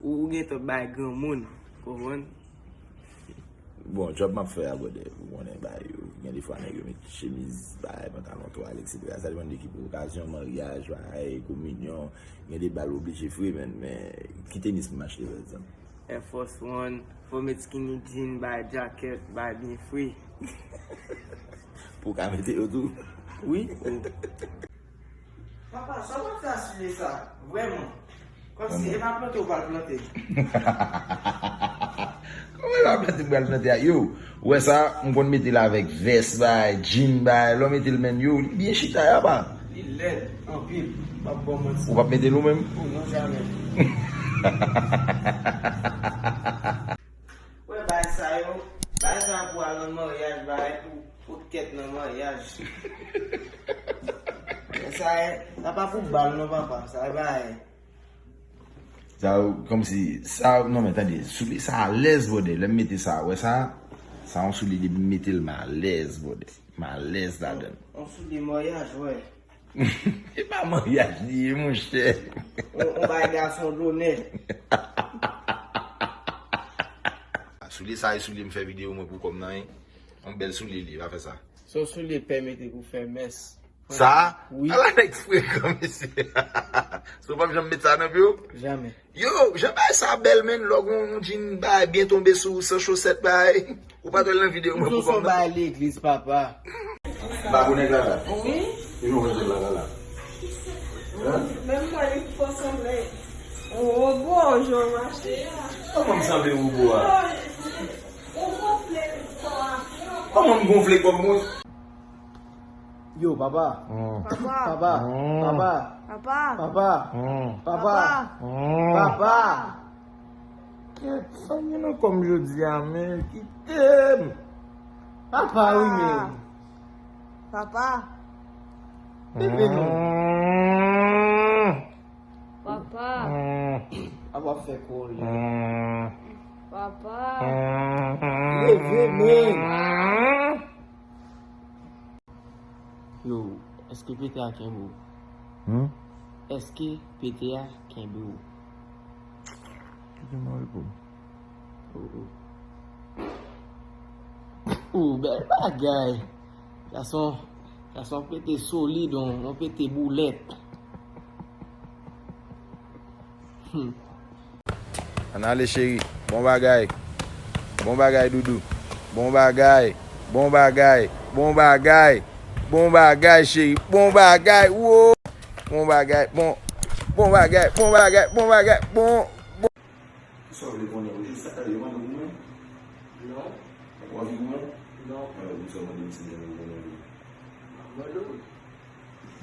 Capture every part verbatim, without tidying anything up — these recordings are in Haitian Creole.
Ou, ou gentan bay granmoun, konprann? Bon, djòb m ap fè a, brother, ou konnen bagay yo. Gen defwa nèg yo met chemiz, bagay, pantalon twal, etsetera. Sa depann de ki okazyon, maryaj, bagay, kominyon. Gen de bal ou oblije fre, men, men ki tenis pou m achte, pa egzanp? Air Force One, fò met skinny jean, bay jacket, bay byen fre. Pou w ka mete yo tou? Wi. Papa, sa w ap fè a sou lye sa? Vrèman. Kòmsi e pa plante ou pral plante. Kòman e pa plante m pral plante a? Yo, ou wè sa, m konn mete l avèk vès, bay, jean, bay, lè w mete l, menn, yo, li byen chita, ya pa? Li lèd anpil, m p ap ba w manti. Ou p ap mete l ou menm? Oh non, jamè. Wè, bay sa yo, bay sa pou al nan maryaj, bay pou, pou kèt nan maryaj. Sa e, sa pa pou bal non, papa, sa e bay. Sa yo, kòmsi, sa, non men tande, soulye sa alèz, brother, lè m mete sa, wè sa, sa yon soulye depi m mete l, m alèz, brother, m alèz ladan l. Yon soulye maryaj, wè. E pa maryaj li ye, monchè. Yon, yon bay gason donè. Soulye sa e soulye m fè videyo mwen pou kò m nan, wi. Yon bèl soulye li ye, pa fè sa. Se yon soulye pèmete pou fè mès. Sa? Wi. Ala nèg frekan, mesye. So w p ap janm met sa nan pye w? Jamè. Yo, jan bagay sa bèl, menn, lè w gen yon jean bagay byen tonbe sou ou, san chosèt, bagay. Ou pa t wè l nan videyo mwen pou kò m nan? M sou bay legliz, papa. M pa konn nèg la la. Wi. E nou wè nèg la la la. Hein? Menm mwen li fò sanble. Wobo, jan w mache a. Kòman m sanble wobo a? Ou gonfle kò a. Kòman m gonfle kò mwen? Yo, papa. Papa. Papa. Papa. Papa. Papa. Papa. Papa. Kèt, sa m gen nan kò m jodi a, men, kite m. Papa, wi, men. Papa. Bebe, non. Papa. Papa fè kò li. Papa. Leve, men. Yo, èske pete a kenbe w? Hmm? Èske pete a kenbe w? Kite m reponn. Oh, oh. Oh, bèl bagay. Gason, gason pete solid, on, on pete boulèt. Hmm. Ann ale cheri. Bon bagay. Bon bagay doudou. Bon bagay. Bon bagay. Bon bagay. Bon bagay cheri. Bon bagay. Wo. Bon bagay. Bon. Bon bagay. Bon bagay. Bon bagay. Bon. Bon. Kisa w vle konnen? Ou jis sa k ale mande pou mwen? Non. Ou anvi pou mwen? Non. Alò, kisa w mande m si m te anvi konnen? M ap mande w.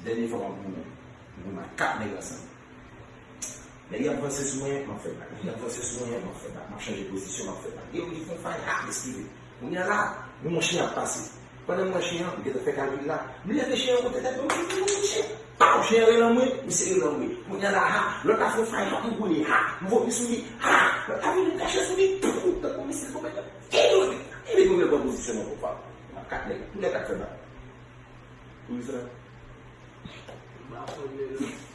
Dènye fwa m ap goumen. M goumen ak kat nèg ansanm. Nèg y ap vanse sou mwen, m ap fè bak. Nèg y ap vanse sou mwen, m ap fè bak. M ap chanje pozisyon, m ap fè bak. Yo, li fè yon fay, ha, m eskive. Kounye a la, m wè yon chen ap pase. Pandan m wè chen an, m gentan fè kalkil la. M leve chen an kote tèt mwen, m di, "Chen!" Paw! Chen an rele mwen, misye rele mwen. Kounye a la, ha, lòt la fè yon fay, ha, m kouri, ha, m vomi sou li, ha, lòt la vini, m kache sou li, pouf, tankou misil konbatan. Epi, epi, m repran pozisyon mwen pou fè. M ap kat nèg, tout nèg ap fè bak. Ou wi sa? M pa konn, men.